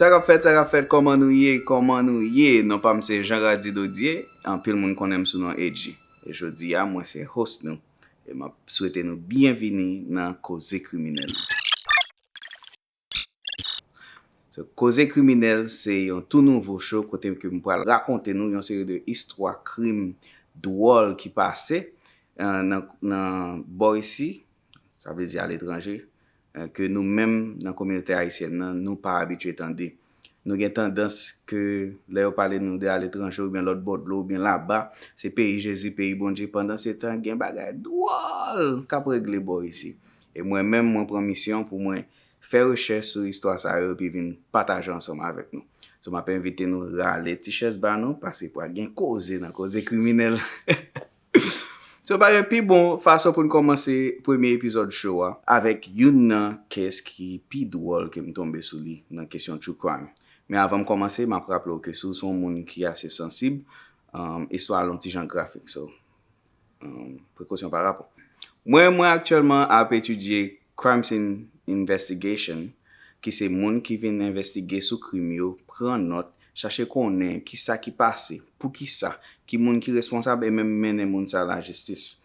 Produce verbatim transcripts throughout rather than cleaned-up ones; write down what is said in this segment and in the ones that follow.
Sa k ap fèt, sa k ap fèt, kòman nou ye, kòman nou ye? Non pa m se Jean Rady Dodier, anpil moun konnen m sou non A G. E jodi a, mwen se host nou. E m ap swete nou byenvini nan Koze Kriminèl. So, Koze Kriminèl se yon tou nouvo show kote ke m pral rakonte nou yon seri de istwa krim dwòl ki pase, eh, nan, nan bò isi, sa vle di aletranje, eh, ke nou menm nan kominote ayisyèn nan, nou pa abitye tande. Nou gen tandans ke lè yo pale nou de aletranje oubyen lòt bò dlo oubyen laba, se peyi Jezi, peyi Bondye. Pandansetan, gen bagay dwòl k ap regle bò isi. E mwen menm, mwen pran misyon pou mwen fè rechèch sou istwa sa yo epi vin pataje ansanm avèk nou. So, m ap envite nou rale ti chèz ba nou, paske pral gen koze nan Koze Kriminèl. So, pa gen pi bon fason pou n kòmanse premye epizòd show a avèk youn nan kes ki pi dwòl ke m tonbe sou li nan kesyon true crime. Men avan m kòmanse, m ap raple w ke si w se yon moun ki ase sansib, um, istwa a yon ti jan grafik. So, um, prekosyon pa rapò. Mwen, mwen aktyèlman ap etidye crime scene investigation, ki se moun ki vin envestige sou krim yo, pran nòt, chache konnen kisa ki pase, poukisa, ki moun ki responsab e menm mennen moun sa lajistis.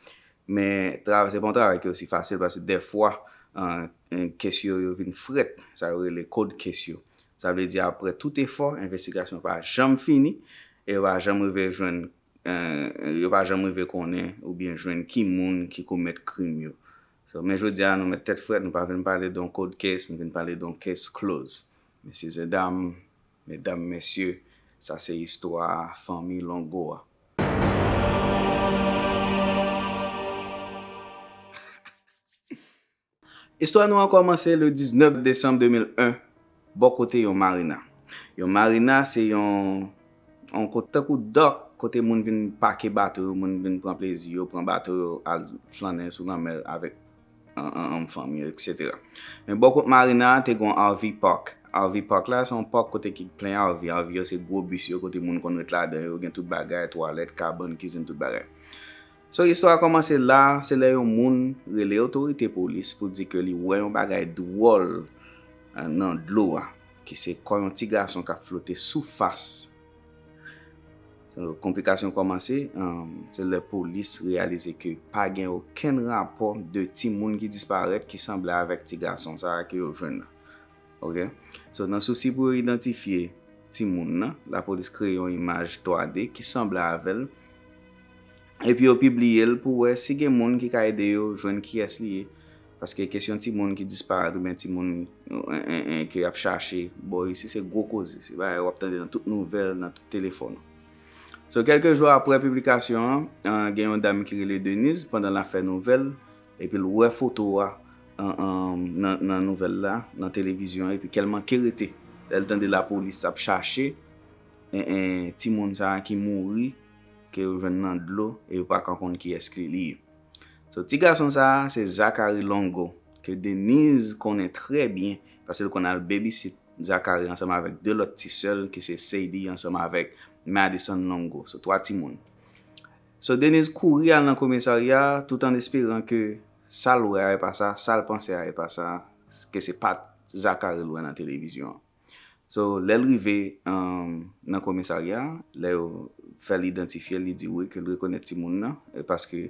Men tra-, se pa yon travay ki osi fasil paske dèfwa, eh, eh, kes yo, yo vin frèt, sa yo rele cold case yo. Sa vle di apre tout efò, envestigasyon pa janm fini e yo pa janm rive jwenn, eh, yo pa janm rive konnen oubyen jwenn ki moun ki komèt krim yo. So, men jodi a, nou met tèt frèt, nou pa vin pale de yon cold case, nou vin pale de yon case close. Mesye e dam, medam, mesye, sa se istwa fanmi Longo a. Istwa nou an kòmanse le diznèf desanm de mil en, bò kote yon marina. Yon marina se yon, yon kote tankou dòk, kote moun vin pake bato yo, moun vin pran plezi yo, pran bato yo, al flannen sou lanmè avèk an, an, an fanmi yo, et cetera. Men bò kot marina a, te gen yon R V park. R V park la, se yon park kote ki plen R V. R V yo se gwo bis yo, kote moun konn ret ladan yo, gen tout bagay, twalèt, kabann, kizin, tout bagay. So, istwa a kòmanse la, se lè yon moun rele otorite polis pou di ke li wè yon bagay dwòl, eh, nan dlo a, ki se kò yon ti gason k ap flote sou fas. So, konplikasyon kòmanse, um, se lè polis reyalize ke pa gen okenn rapò de timoun ki disparèt ki sanble avèk ti gason sa a ke yo jwenn nan. Ok? So, nan sousi pou yo idantifye timoun nan, lapolis kreye yon imaj twa D ki sanble avè l. Epi yo pibliye l pou wè si gen moun ki ka ede yo jwenn kiyès li ye. Paske kesyon timoun ki disparèt oubyen timoun, en, en, en, ke y ap chache bò isi, se gwo koze. Se bagay w ap tande nan tout nouvèl, nan tout telefòn. So, kèlke jou apre piblikasyon an, an, gen yon dam ki rele Denise pandan l ap fè nouvèl, epi l wè foto a, an, an, nan, nan nouvèl la, nan televizyon an, epi kè l manke rete lè l tande lapolis ap chache, en, en, timoun sa a ki mouri, ke yo jwenn nan dlo, e yo pa ka konn kiyès ki li ye. So, ti gason sa a, se Zachary Longo, ke Denise konnen trè byen, paske l konn al babysit Zachary ansanm avèk de lòt ti sè l, ki se Sadie ansanm avèk Madison Longo. So, twa timoun. So, Denise kouri al nan komisarya, tout an esperan ke sa l wè a e pa sa, sa l panse a e pa sa, ke se pa Zachary l wè nan televizyon an. So, lè l rive, um, nan komisarya, lè yo fè l idantifye l, li di wi ke l rekonèt timoun nan, e paske,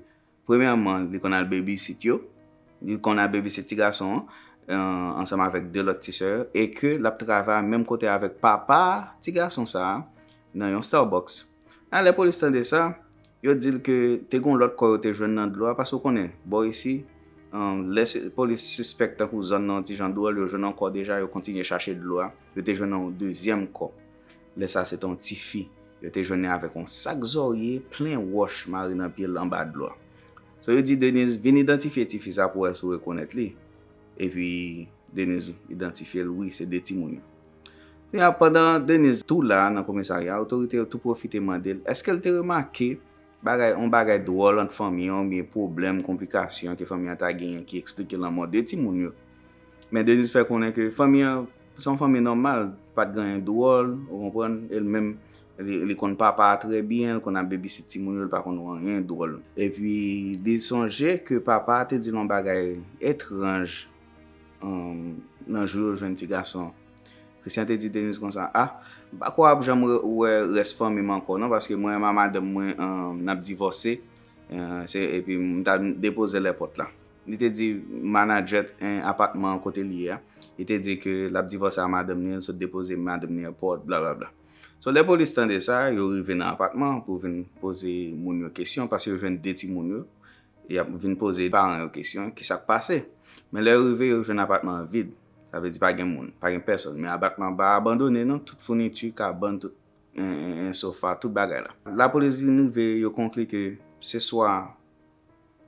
premyèman, li konn al babysit yo, li konn al babysit ti gason an, uh, ansanm avèk de lòt ti sè yo, e ke l ap travay menm kote avèk papa ti gason sa a nan yon Starbucks. A, lè polis tande sa, yo di l ke te gen yon lòt kò yo te jwenn nan dlo a, paske w konnen, bò isi, um, lè si-, polis sispèk tankou zòn nan yon ti jan dwòl, yo jwenn yon kò deja, yo kontinye chache dlo a, yo te jwenn yon dezyèm kò. Lè sa, se te yon tifi. Yo te jwenn li avèk yon sak zòrye plen wòch mare nan pye l anba dlo a. So, yo di Denise, vin idantifye tifi sa pou wè si w rekonèt li. Epi, Denise idantifye l, wi, se de timoun yo. Kounye a, pandan Denise tou la nan komisarya, otorite yo tou pwofite mande l èske l te remake bagay, yon bagay dwòl ant fanmi an oubyen pwoblèm, konplikasyon ke fanmi an ta genyen ki eksplike lanmò de timoun yo. Men Denise fè konnen ke fanmi an se yon fanmi nòmal, pa t gen anyen dwòl, ou konprann, e l menm, li, li konn papa a trè byen, l konn ap babysit timoun yo, l pa konn wè anyen dwòl. Epi, li sonje ke papa a te di l yon bagay etranj, um, nan jou yo jwenn ti gason an, Christian te di Denise konsa, "A, m pa kwè w ap janm wè rès fanmi m ankò non, paske mwen menm ak madanm mwen, um, n ap divòse, uh, se, epi m ta depoze l èpòt la." Li te di manadjè, eh, apatman an kote li ye a, li te di ke l ap divòse ak madanm li, l sot depoze madanm li èpòt, blablabla. So, lè polis tande sa, yo rive nan apatman pou vin poze moun yo kesyon, paske yo jwenn de timoun yo, y ap vin poze paran yo kesyon, ki sa k pase? Men lè yo rive, yo jwenn apatman an vid. Sa vle di pa gen moun, pa gen pèsòn. Men apatman an pa abandone non, tout founiti, kabann, tout, en, en, en, sofa, tout bagay la. Lapolis vin rive, yo konkli ke se swa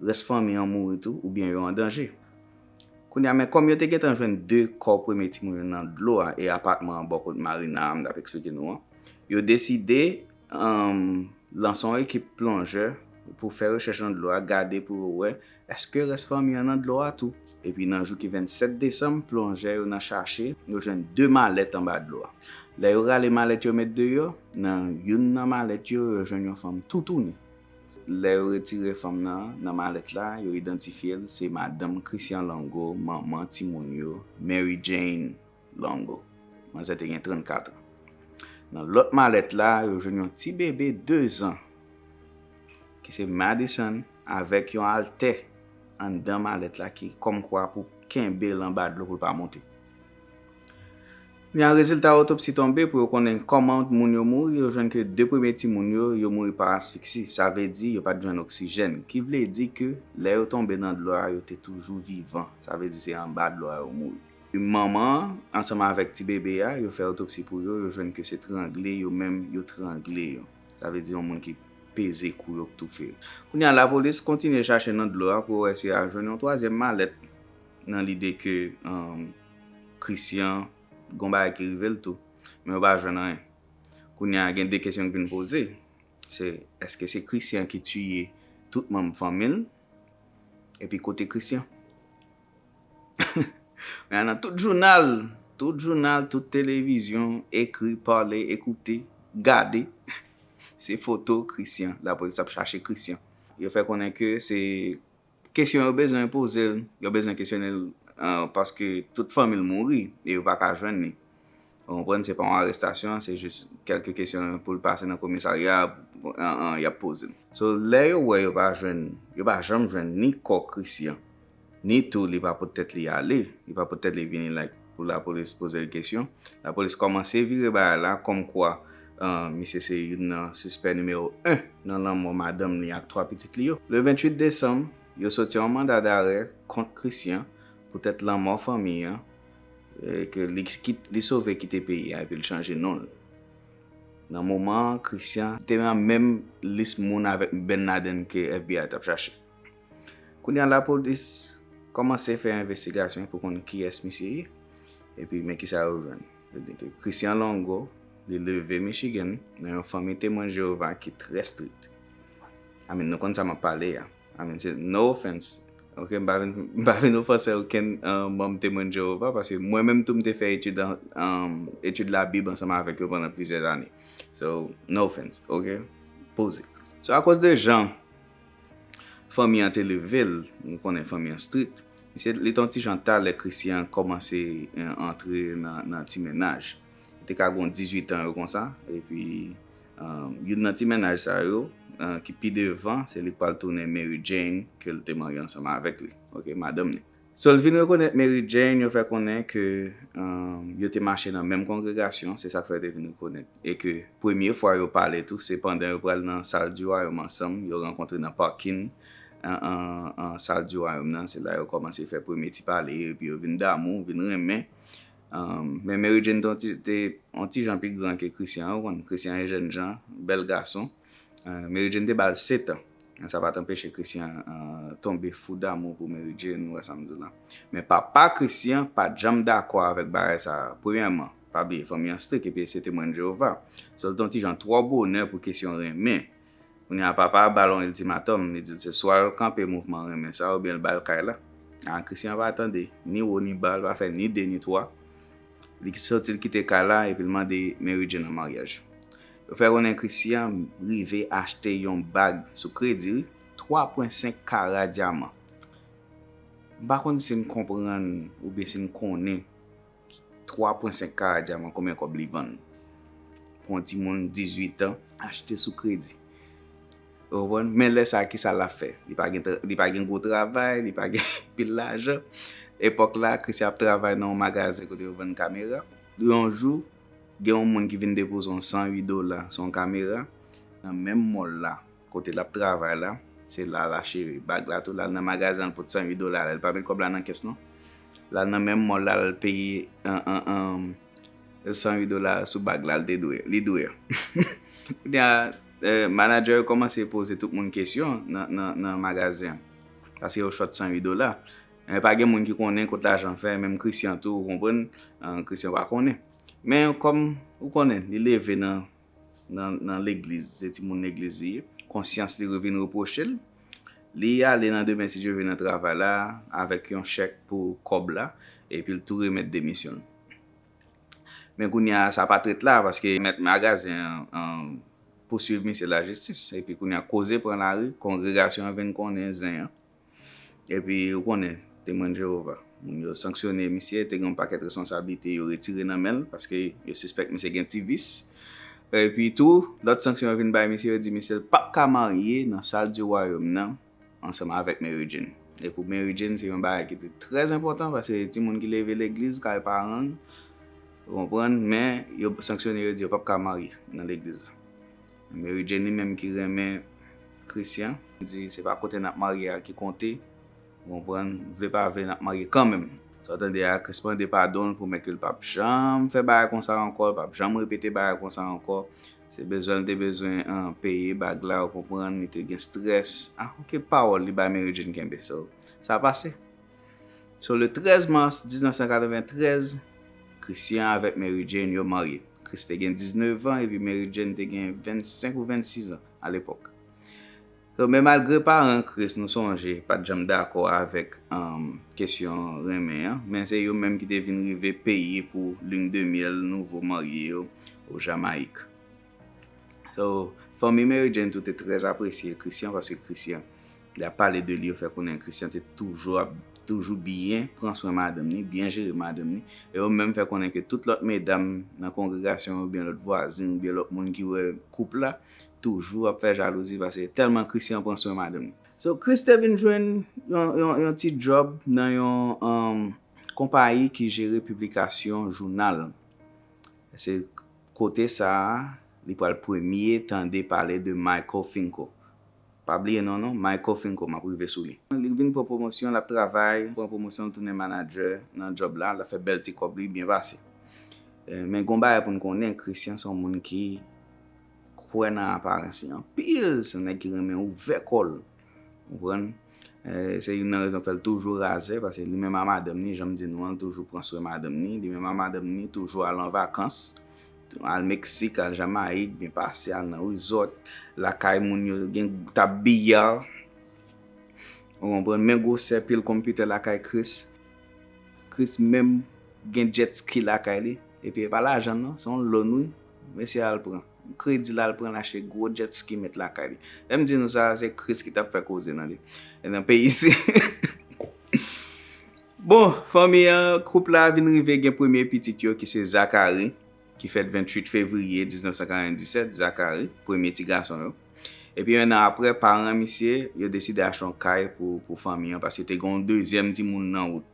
rès fanmi an mouri tou, oubyen yo an danje. Kounye a, men kòm yo te gentan jwenn de kò premye timoun yo nan dlo a, e apatman an bò kot marina a, m t ap eksplike nou an, yo deside, um, lanse yon ekip plonjè pou fè rechèch nan dlo a, gade pou yo wè èske rès fanmi an nan dlo a tou. Epi nan jou ki vennsèt desanm, plonjè yo nan chache, yo jwenn de malèt anba dlo a. Lè yo rale malèt yo met deyò, nan youn nan malèt yo, yo jwenn yon fanm toutouni. Lè yo retire fanm nan, nan malèt la, yo idantifye l, se madanm Christian Longo, manman timoun yo, Mary Jane Longo. Manzè te gen trannkat an. Nan lòt malèt la, yo jwenn yon ti bebe de zan, ki se Madison, avèk yon altè anndan malèt la ki kòmkwa pou kenbe l anba dlo pou l pa monte. Kounye a, rezilta otopsi tonbe pou yo konnen kòman moun yo mouri, yo jwenn ke de premye timoun yo, yo mouri pa asfiksi. Sa vle di yo pa t jwenn oksijèn, ki vle di ke lè yo tonbe nan dlo a, yo te toujou vivan. Sa vle di se anba dlo a yo mouri. Manman an, ansanm avèk ti bebe a, yo fè otopsi pou yo, yo jwenn ke se trangle, yo menm, yo trangle yo. Sa vle di yon moun ki peze kou yo, k toufe yo. Kounye a, lapolis kontinye chache nan dlo a pou wè si y a jwenn yon twazyèm malèt nan lide ke, um, Christian, gon bagay ki rive l tou. Men yo pa jwenn anyen. Kounye a, gen de kesyon ki vin poze. Se, èske se Christian ki tiye tout manm fanmi l? Epi kote Christian? Men nan tout jounal, tout jounal, tout televizyon, ekri, pale, ekoute, gade, se foto Christian. Lapolis ap chache Christian. Yo fè konnen ke se kesyon yo bezwen poze l, yo bezwen kesyone l, uh, paske tout fanmi l mouri e yo pa ka jwenn li. Ou konprann, se pa yon arestasyon, se jis kèlke kesyon pou l pase nan komisarya, an, an, y ap poze l. So, lè yo wè yo pa jwenn, yo pa janm jwenn ni kò Christian, ni tou li pa pot tèt li ale, li pa pot tèt li vini, like, pou lapolis poze l kesyon. Lapolis kòmanse vire bagay la kòmkwa, uh, misye se youn nan sispè nimewo en nan lanmò madanm li ak twa pitit li yo. Le venntuit desanm, yo soti yon manda darè kont Christian poutèt lanmò fanmi an, e ke li, ki, li sove kite peyi a epi l chanje non l. Nan moman an, Christian te nan menm lis moun avèk Ben Laden ke F B I t ap chache. Kounye a, lapolis kòmanse fè envestigasyon pou konn kiyès misye ye, epi men kisa yo jwenn. Yo di ke Christian Longo, li leve Michigan nan yon fanmi Temwen Jewova ki trè strik. I mean, nou konn sa m ap pale a. I mean, se no offense. Ok, m pa vin, m pa vin ofanse okenn, uh, manm Temwen Jewova, paske mwen menm tou m te fè etid an, um, etid Labib ansanm avèk yo pandan plizyè ane. So, no offense, ok? Poze. So, akoz de jan fanmi an te leve l, nou konnen fanmi an strik, misye, li te yon ti jan ta lè Christian kòmanse, eh, antre nan, nan ti mennaj. Li te ka gen dizuit an yo konsa, epi, um, youn nan ti mennaj sa yo, uh, ki pi devan, se li k pral tounen Mary Jane, ke l te marye ansanm avèk li, ok, madanm li. So, l vin rekonèt Mary Jane, yo fè konnen ke, um, yo te mache nan menm kongregasyon, se sa k fè yo te vin rekonèt. E ke premye fwa yo pale tou, se pandan yo pral nan Sal di Wayòm ansanm, yo rankontre nan pakin an, an, an Sal di Wayòm nan, se la yo kòmanse fè premye ti pale yo, epi yo vin damou, vin renmen. Um, men Mary Jane te yon ti, te yon ti jan pi gran ke Christian, ou konn, Christian e jèn jan, bèl gason. Uh, Mary Jane te ba l sèt an. Sa pa t anpeche Christian, uh, tonbe fou damou pou Mary Jane, ou wè sa m di w la. Men papa Christian pa t janm dakò avèk bagay sa a. Premyèman, pa bliye, fanmi an strik, epi se Temwen Jewova. So, l te yon ti jan twò bonè pou kesyon renmen. Kounye a, papa a ba l yon iltimatòm, li di l se swa l kanpe mouvman renmen sa a, oubyen l ba l kay la. A, Christian pa tande, ni wo ni ba, l pa fè ni de ni twa. Li soti, l kite kay la, epi l mande Mary Jane an maryaj. Yo fè konnen Christian rive achte yon bag sou kredi, wi, twa pwen senk kara dyaman. M pa konn si n konprann oubyen si n konnen twa pwen senk kara dyaman, konbyen kòb li vann? Pou yon timoun dizuit an, achte sou kredi. Ou konprann? Men lè sa, ki sa l ap fè? Li pa gen tra- li pa gen gwo travay, li pa gen pil lajan. Epòk la, Christian ap travay nan yon magazen kote yo vann kamera. Yon jou, gen yon moun ki vin depoze yon san uit dola sou yon kamera nan menm mall la, kote l ap travay la. Se la l achte bag la tou. L al nan magazen, l pot san uit dola la. Li pa met kòb la nan kès non. L al nan menm mall la, l peye an, an, an, san uit dola sou bag la, l te dwe, li dwe. Kounye a, eh, manadjè yo kòmanse poze tout moun kesyon nan, nan, nan magazen an. Paske yo chòt san uit dola. Men pa gen moun ki konnen kot lajan fè, menm Christian tou, ou konprann? Ah, Christian pa konnen. Men kòm ou konnen, li leve nan, nan, nan legliz, se timoun legliz li ye, konsyans li vin repwoche l. Li ale nan demen, si Dye vle, nan travay la, avèk yon chèk pou kòb la, epi l tou remèt demisyon l. Men kounye a, sa pa t ret la, paske mèt magazen an, an, pouswiv misye lajistis. Epi kounye a, koze pran lari, kongregasyon an vin konnen zen an. Epi, ou konnen, Temwen Jewova. Moun yo sanksyone misye, te gen yon pakèt responsablite yo retire nan men l, paske yo sispèk misye gen ti vis. Epi tou, lòt sanksyon yo vin bay misye, yo di misye l p ap ka marye nan sal di wayòm nan ansanm avèk Mary Jane. E pou Mary Jane, se yon bagay ki te trè enpòtan, paske se timoun ki leve legliz, kay paran l, ou konprann, men yo sanksyone, yo di yo p ap ka marye nan legliz la. Mary Jane li menm ki renmen Christian, li di se pa kote n ap marye a ki konte, ou konprann, vle pa vle n ap marye kanmenm. Sa w tande a, Christian mande padon l, pwomèt ke l p ap janm fè bagay konsa ankò, l p ap janm repete bagay konsa ankò. Se bezwen l te bezwen, ah, peye bag la, ou konprann, li te gen strès. Ah, oke, pawòl li bay Mary Jane kenbe. So, sa pase. So, le trèz mas diznèf san katreventrèz, Christian avèk Mary Jane yo marye. Chris te gen diznèf an, epi Mary Jane te gen vennsenk ou vennsis an alepòk. So, men malgre paran Chris, nou sonje, pa t janm dakò avèk, um, kesyon renmen an, men se yo menm ki te vin rive peye pou lune de miel nouvo marye yo o Jamayik. So, fanmi Mary Jane tou te trè apresye Christian, paske Christian, lè y ap pale de li, yo fè konnen Christian te toujou ap, toujou byen pran swen madanm ni, byen jere madanm ni. E yo menm fè konnen ke tout lòt medam nan kongregasyon oubyen lòt vwazin oubyen lòt moun ki wè koup la, toujou ap fè jalouzi paske tèlman Christian pran swen madanm ni. So, Chris te vin jwenn yon, yon, yon ti djòb nan yon, um, konpayi ki jere piblikasyon jounal. Se kote sa a, li pral premye tande pale de Michael Finkel. Pa bliye non, non, Michael Finkel, m ap rive sou li. Li vin pran pwomosyon, l ap travay, pran pwomosyon, l tounen manadjè nan djòb la, l ap fè bèl ti kòb li, byen pase. Eh, men gon bagay pou n konnen, Christian se yon moun ki kwè nan aparans li anpil, se yon nèg ki renmen ouvè kò l. Ou konprann? Eh, se youn nan rezon k fè l toujou razè, paske li menm a madanm ni, jan m di nou an, l toujou pran swen madanm ni. Li menm a madanm ni, toujou al an vakans, al Meksik, al Jamayik, byen pase, al nan resort, lakay moun yo, gen tab biya. Ou konprann? Men gwosè pil konpitè lakay Chris. Chris menm gen jet ski lakay li. Epi e pa lajan non, se yon loan wi. Mesye al pran. Kredi l al pran, l achte gwo jet ski met lakay li. Lè m di nou sa, se Chris ki t ap fè koze nan li. E nan peyi isi. Bon, fanmi an, koup la vin rive gen premye pitit yo ki se Zachary, ki fèt venntuit fevriye diznèf san katrevendisèt, Zachary, premye ti gason yo. Epi, yon an apre, paran misye, yo deside achte yon kay pou, pou fanmi an, paske te gen yon dezyèm timoun nan wout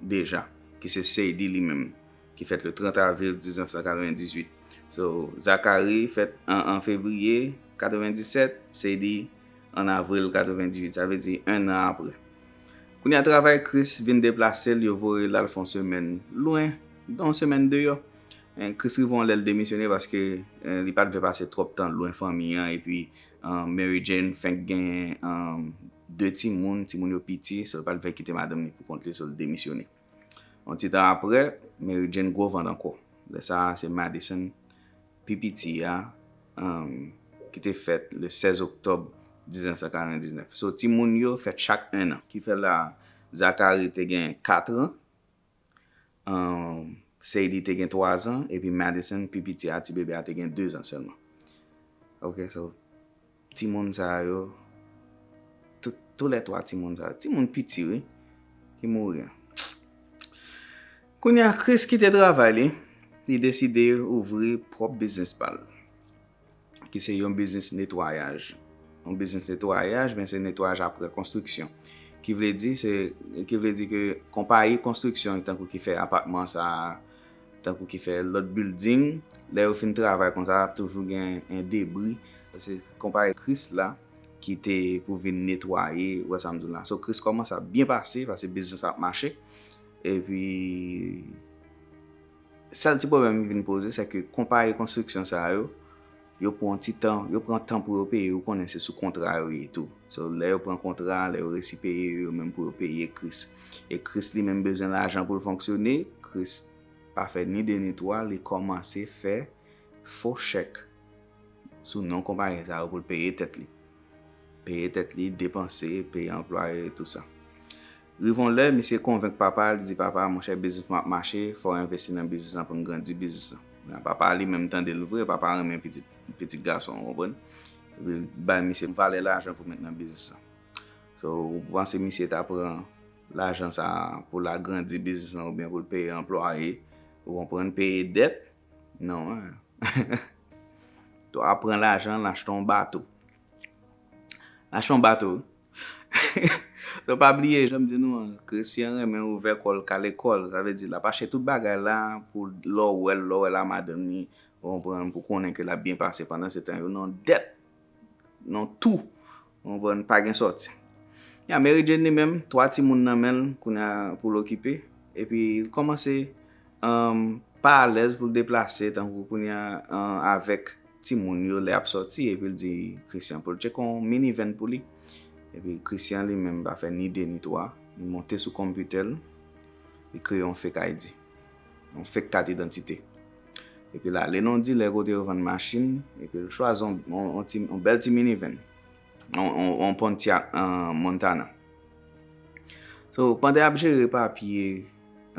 deja, ki se Sadie li menm, ki fèt le trant avril diznèf san katrevendizuit. So, Zachary fèt an, an fevriye katrevendisèt, Sadie an avril katrevendizwit, sa vle di en an apre. Kounye a, travay Chris vin deplase l, yo voye l al fè yon semèn lwen, yon semèn deyò. En, Chris rive yon lè l demisyone paske, en, li pa t vle pase twòp tan lwen fanmi an, epi, en, Mary Jane fenk gen, en, de timoun, timoun yo piti, so l pa t vle kite madanm li pou kont li, so l demisyone. Yon ti tan apre, Mary Jane gwo vant ankò. Lè sa a, se Madison, pi piti a, um, ki te fèt le sèz oktòb diznèf san katrevendiznèf. So, timoun yo fèt chak en an. Ki fè la, Zachary te gen kat an, um, Sadie te gen twa zan, epi Madison, pi piti a, ti bebe a, te gen de zan sèlman. Ok, so, timoun sa yo, tout, toulètwa timoun sa yo, timoun piti, wi, ki mouri an. Kounye a, Chris kite travay li, li deside ouvri pwòp biznis pa l, ki se yon biznis netwayaj. Yon biznis netwayaj, men se netwayaj apre konstriksyon. Ki vle di, se, ki vle di ke konpayi konstriksyon, tankou ki fè apatman sa a, tankou ki fè lòt building, lè yo fin travay konsa, toujou gen en debri. Se konpayi Chris la ki te pou vin netwaye, ou wè sa m di w la. So, Chris kòmanse ap byen pase, paske biznis la ap mache. Epi, sèl ti pwoblèm ki vin poze, se ke konpayi konstriksyon sa yo, yo pran ti tan, yo pran tan pou yo peye, ou konnen se sou kontra yo ye tou. So, lè yo pran kontra, lè yo resi peye yo, yo menm pou yo peye Chris. E Chris li menm bezwen lajan pou l fonksyone, Chris pa fè ni de ni twa, li kòmanse fè fo chèk sou non konpayi sa yo pou l peye tèt li. Peye tèt li, depanse, peye anplwaye, tou sa. Rive yon lè, misye konvenk papa l, li di, "Papa, monchè, biznis mwen ap mache, fò w envesti nan biznis lan pou n grandi biznis lan." Men papa li menm tande l vre, papa renmen pitit, pitit gason, w konprann? Epi l bay misye yon valè lajan pou met nan biznis lan. So, ou panse misye ta pran lajan sa a pou l agrandi biznis lan oubyen pou l peye anplwaye, ou konprann, peye dèt? Non, hein. Twa pran lajan l achte yon bato. L achte yon bato. So, pa bliye, jan m di nou an, Christian renmen ouvè kò l, kale kò l. Sa vle di, l ap achte tout bagay la pou lè w wè l, lè w wè l a madanm li, ou konprann, pou konnen ke l ap byen pase. Pandan se tan, yo nan dèt, nan tou. Ou konprann, pa gen sòti. Ya, Mary Jane li menm, twa timoun nan men l, kounye a pou l okipe. Epi, l kòmanse um, pa alèz pou l deplase, tankou kounye a, uh, avèk timoun yo lè y ap sòti, epi l di Christian pou l tcheke yon minivan pou li. Epi Christian li menm pa fè ni de ni twa, li monte sou konpitè l, li kreye yon fake I D, yon fake kat idantite. Epi l ale nan yon dilè kote yo vann machin, epi l chwazi yon, yon, yon ti, yon bèl ti minivan, yon, yon, yon Pontiac, uh, Montana. So, pandan y ap jere papye,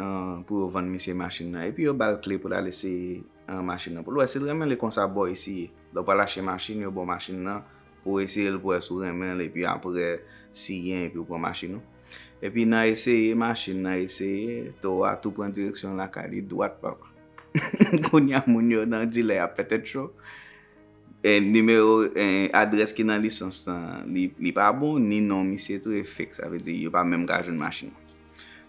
uh, pou yo vann misye machin nan, epi yo ba l kle pou l al eseye, uh, machin nan, pou l wè si l renmen li konsa, bò eseye. Lè w pral achte machin, yo ba w machin nan, pou w eseye l, pou w wè si w renmen l, epi apre, siyen, epi w pran machin ou. Epi nan eseye machin nan, eseye, towo a tou pran direksyon lakay li dwat, papa. Kounye a, moun yo nan dilè ap fè tèt cho. E, nimewo, e, adrès ki nan lisans lan, li, li pa bon, ni non misye tou e fake, sa vle di yo pa menm ka jwenn machin nan.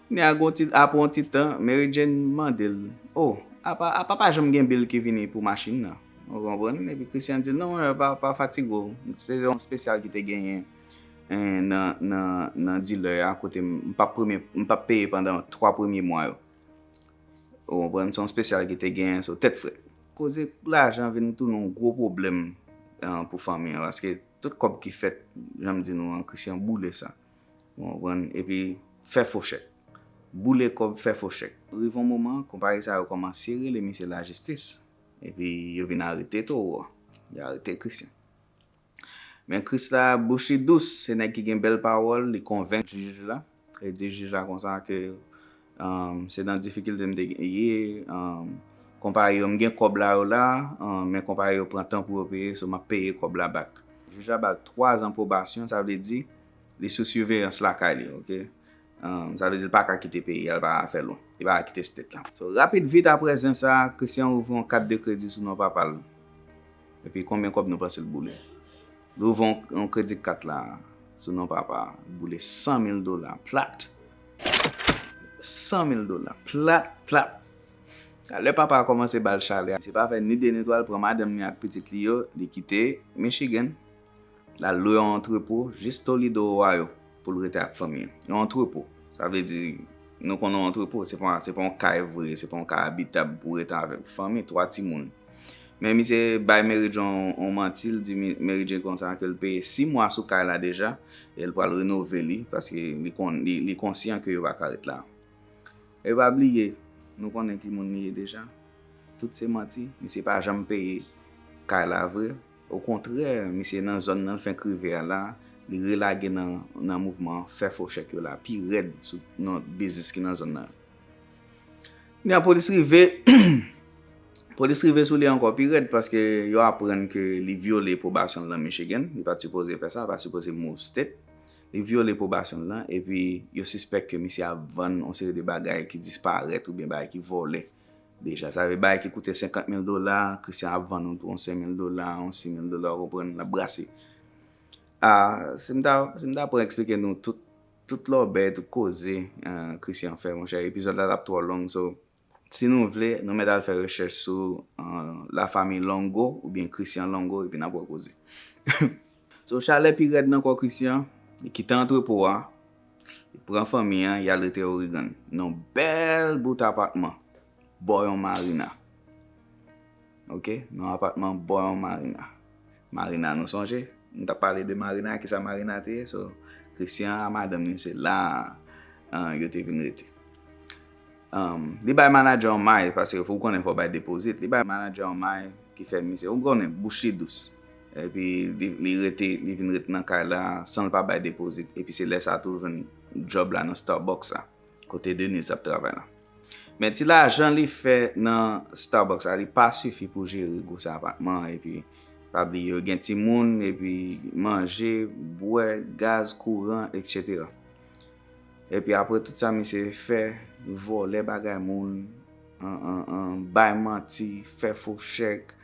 Kounye a, gon ti, apre yon ti tan, Mary Jane mande l, "O, apa, apa pa janm gen bil ki vini pou machin nan?" Ou konprann? Epi Christian di, "Non, pa, pa fatige w. Se yon espesyal ki te genyen, e, nan, nan, nan dilè a, kote m, m p ap premye, m p ap peye pandan twa premye mwa yo." Ou konprann? Se yon espesyal ki te genyen, so tèt frèt. Koze lajan vin tounen yon gwo pwoblèm, e, pou fanmi an, paske tout kòb ki fèt, jan m di nou an, Christian boule sa. Ou konprann? Epi fè fo chèk. Boule kòb, fè fo chèk. Rive yon moman, konpayi sa yo kòmanse rele misye lajistis. Epi yo vin arete towo a. Yo arete Christian. Men Chris la, bouch li dous, se nèg ki gen bèl pawòl, li konvenk jij la. Li di jij la konsa ke, um, se nan difikilte m te ye, um, konpayi yo, m gen kòb la yo la, um, men konpayi yo pran tan pou yo peye, so m ap peye kòb la back. Jij la ba l twa zan pwobasyon, sa vle di, li sou siveyans lakay li, oke? Um, sa vle di l pa ka kite peyi a, l pa ka fè lwen. Li pa ka kite state la. So, rapid vit apre zen sa, Christian ouvri yon kat de kredi sou non papa l. Epi konbyen kòb nou panse l boule? L ouvri yon, yon kredi kat la sou non papa, l boule san mil dola plat. San mil dola plat, plat. Lè papa a kòmanse ba l chalè, se pa fè ni de ni twa, l pran madanm li ak pitit li yo, li kite Michigan. L al lwe yon antrepo jis Toledo, Ohio, pou l rete ak fanmi an. Yon antrepo, sa vle di, nou konnen yon antrepo, se pa, se pa yon kay vre, se pa yon kay abitab pou rete avèk fanmi, twa timoun. Men misye bay Mary Jane yon, yon manti, l di Mi-, Mary Jane konsa ke l peye sis mwa sou kay la deja, e l pral renove li, paske li kon-, li, li konsyan ke yo pa ka ret la. E pa bliye, nou konnen ki moun li ye deja. Tout se manti, misye pa janm peye kay la vre. Okontrè, misye nan zòn nan, l fenk rive a la, li relage nan, nan mouvman fè fo chèk yo la, pi rèd sou non biznis ki nan zòn nan. Kounye a, polis rive, polis rive sou li ankò pi rèd, paske yo aprann ke li vyole pwobasyon l nan Michigan, li pa t sipoze fè sa, li pa t sipoze move state. Li vyole pwobasyon l lan, epi yo sispèk ke misye ap vann yon seri de bagay ki disparèt oubyen bagay ki vòlè deja. Sa vle bagay ki koute senkant mil dola, Christian ap vann ou pou yon senk mil dola, yon sis mil dola, ou konprann, l ap brase. Ah, si m ta, si m ta pran eksplike nou tout, tout lòbèy, tout koze, eh, Christian fè, monchè, epizòd la t ap twò long, so, si nou vle, nou mèt al fè rechèch sou, eh, lafanmi Longo oubyen Christian Longo, epi n ap wè koze. So, chalè pi rèd nan kò Christian, li kite antrepo a, li pran fanmi an, li al rete Oregon, nan yon bèl bout apatman, bò yon marina. Oke, nan yon apatman bò yon marina. Marina, nou sonje? M t ap pale de marina, kisa marina te ye? So, Christian a madanm li, se la, ah, yo te vin rete. Um, li bay manadjè yon may, paske fò w konnen fò w bay depozit. Li bay manadjè yon may ki fè misye, ou konnen, bouch li dous. Epi li, li rete, li vin ret nan kay la san l pa bay depozit. Epi se lè sa a tou l jwenn djòb la nan Starbucks la, kote Denise ap travay la. Men ti lajan li fè nan Starbucks la, li pa sifi pou jere gwo sa apatman an, epi pa bliye yo gen timoun, epi manje, bwè, gaz, kouran, etsetera. Epi apre tout sa misye fè, vòlè bagay moun, an, an, an, bay manti, fè fo chèk,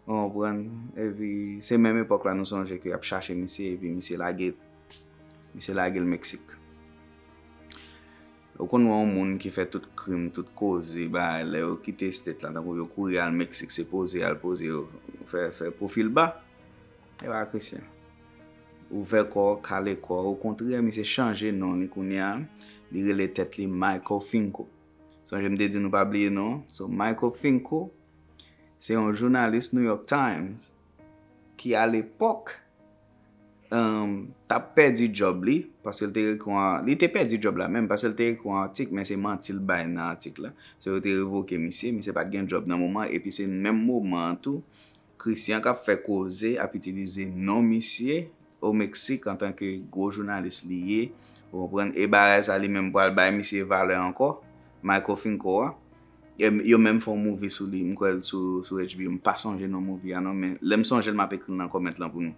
ou konprann? Epi se menm epòk la nou sonje ke y ap chache misye, epi misye lage, misye lage l Meksik. Ou konn wè yon moun ki fè tout krim, tout koze, bagay, lè yo kite state la, tankou yo kouri al Meksik, se poze y al poze yo, fè, fè pwofil ba. E pa Christian. Ouvè kò w, kale kò w. Okontrè, misye chanje non li kounye a. Li rele tèt li Michael Finko. Sonje m te di nou pa bliye non. So, Michael Finko, se yon jounalis New York Times ki, alepòk, um, t ap pèdi djòb li, paske l te ekri yon, li te pèdi djòb la menm, paske l te ekri yon atik, men se manti l bay nan atik la. So, yo te revoke misye, misye pa t gen djòb nan moman, epi se menm moman an tou, Christian k ap fè koze, ap itilize non misye o Meksik antanke gwo jounalis li ye, ou konprann, e bagay sa li menm pral bay misye valè ankò, Michael Finko a. E m-, yo menm fè yon movie sou li, m kwè l sou, sou H B O, m pa sonje non movie a non, men lè m sonje l, m ap ekri l nan comment lan pou nou.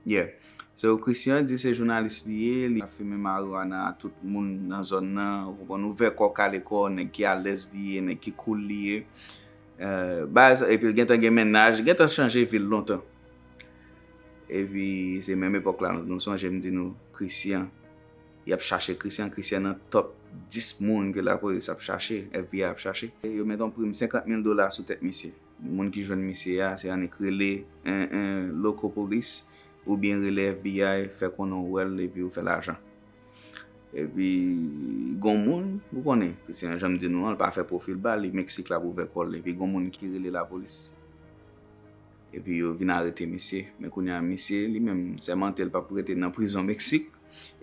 Yeah. So, Christian di se jounalis li ye, li ap fimen marijuana a tout moun nan zòn nan, ou konprann, ouvè kò, kale kò, nèg ki alèz li ye, nèg ki cool li ye. Eh, baz, epi l gentan gen mennaj, gentan chanje vi l lontan. Epi, se menm epòk la, nou sonje m di nou, Christian, y ap chache Christian, Christian nan top dis moun ke lapolis ap chache, F B I ap chache. Yo met yon prim senkant mil dola sou tèt misye. Moun ki jwenn misye a, se annik rele, en, en, local police, oubyen rele F B I, fè konnen w wè l, epi w fè lajan. Epi, gon moun, ou konnen, Christian, jan m di nou an, l pa fè pwofil ba, li Meksik l ap ouvè kò l, epi gon moun ki rele lapolis. Epi yo vin arete misye. Men kounye a, misye, li menm, sèmante l p ap rete nan prizon Meksik.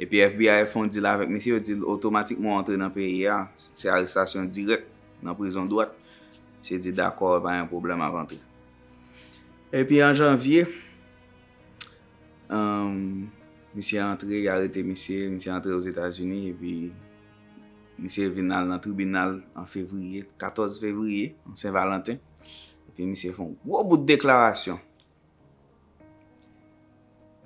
Epi F B I fè yon deal avèk misye, yo di l otomatikman w antre nan peyi a, se arestasyon dirèk nan prizon dwat. Misye di, "Dakò, pa gen pwoblèm, ap antre." Epi an janvye, um, misye antre, y arete misye, misye antre Ozetazini, epi misye vin al nan tribinal an fevriye, katòz fevriye, an Sen Valanten. Epi misye fè yon gwo bout deklarasyon.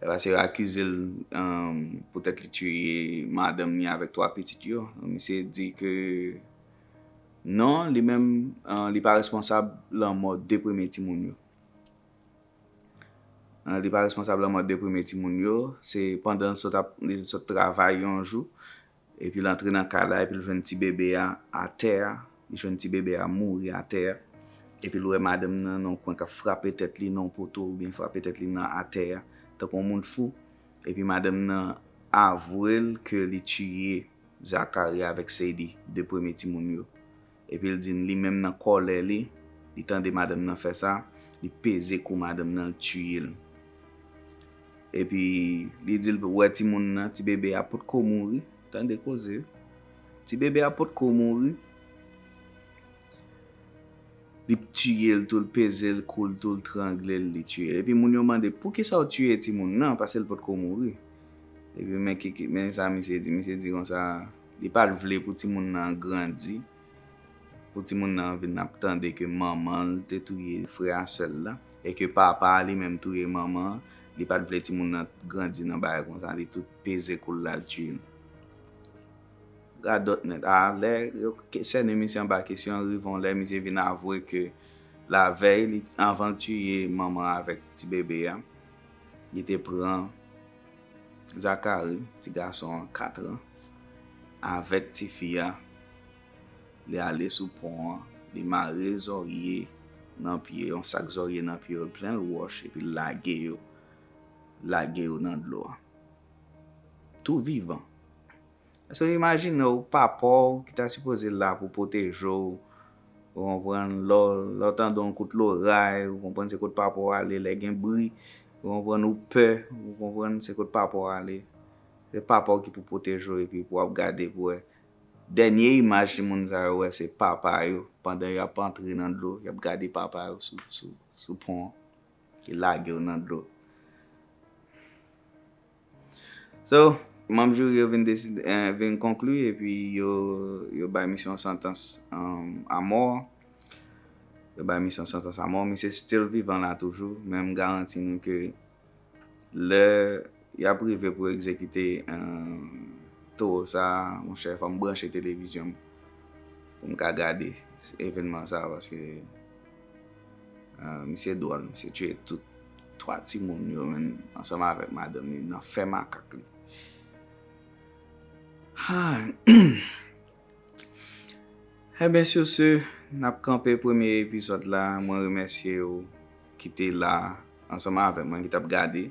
E paske yo akize l, um, poutèt li tiye madanm li avèk twa pitit yo. Misye di ke non, li menm, uh, li pa responsab lanmò de premye timoun yo. Uh, li pa responsab lanmò de premye timoun yo. Se pandan l sot ap, li sot travay yon jou, epi l antre nan kay la, epi l jwenn ti bebe a atè a. Li jwenn ti bebe a mouri atè a. Epi l wè madanm nan nan yon kwen k ap frape tèt li nan yon poto oubyen frape tèt li nan atè a, tankou yon moun fou. Epi madanm nan avwe l ke li tiye Zachary avèk Sadie, de premye timoun yo. Epi l di n li menm nan kòlè li, li tande madanm nan fè sa, li peze kou madanm nan, l tiye l. Epi li di l wè timoun nan, ti bebe a potko mouri, tande koze. Ti bebe a potko mouri. Li tiye l tou, l peze l kou l tou, l trangle l, li tiye l. Epi moun yo mande, "Poukisa w tiye timoun nan, paske l potko mouri?" Epi men ki, ki, men sa misye di, misye di konsa, li pa t vle pou timoun nan grandi, pou timoun nan vin ap tande ke manman l te touye frè a sè l la, e ke papa a li menm touye manman an, Li pa t vle timoun nan grandi nan bagay konsa, li tout peze kou l la l tiye l. Radòt nèt. A, lè yo ke- sènen misye anba kesyon, rive yon lè misye vin avwe ke lavèy, li, anvan l tiye manman avèk ti bebe a, li te pran Zakari, ti gason an kat an, avèk tifi a, li ale sou pon an, li mare zòrye nan pye, yon sak zòrye nan pye yo, l plen l wòch, epi l lage yo, lage yo nan dlo a. Tou vivan. Èske w imajine w papa w ki ta sipoze la pou pwoteje w, ou konprann, lè w, lè w tande yon kout loray, ou konprann se kot papa w ale, lè gen bri, ou konprann, ou pè, ou konprann se kot papa w ale. Se papa w ki pou pwoteje w epi pou w ap gade pou wè. Dènye imaj timoun sa yo wè se papa yo pandan y ap antre nan dlo, y ap gade papa yo sou, sou, sou pon an, ki lage yo nan dlo. So, manm jiri yo vin deside, eh, vin konkli epi yo, yo bay misye yon santans, um, amò. Yo bay misye yon santans amò. Misye still vivan la toujou, men m garanti nou ke lè y ap rive pou yo egzekite, eh, towo sa a, monchè, fò m branche televizyon m pou m ka gade evènman sa a, paske, eh, misye dwòl, misye tiye tout twa timoun yo, menm ansanm avèk madanm li, nan fè makak li. Ah. Ebyen, sur ce, n ap kanpe premye epizòd la. Mwen remèsye w ki te la ansanm avèk mwen, ki t ap gade.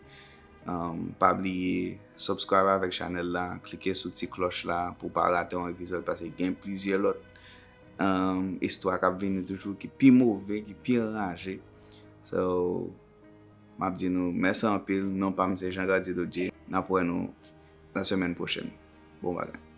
Um, pa bliye subscribe avèk chanèl la, klike sou ti klòch la pou w pa rate yon epizòd, paske gen plizyè lòt, um, istwa k ap vini toujou ki pi move, ki pi anraje. So, m ap di nou mèsi anpil. Non pa m se Jean Gardy Dodje. N ap wè nou nan semèn pwochèn. Bon bagay.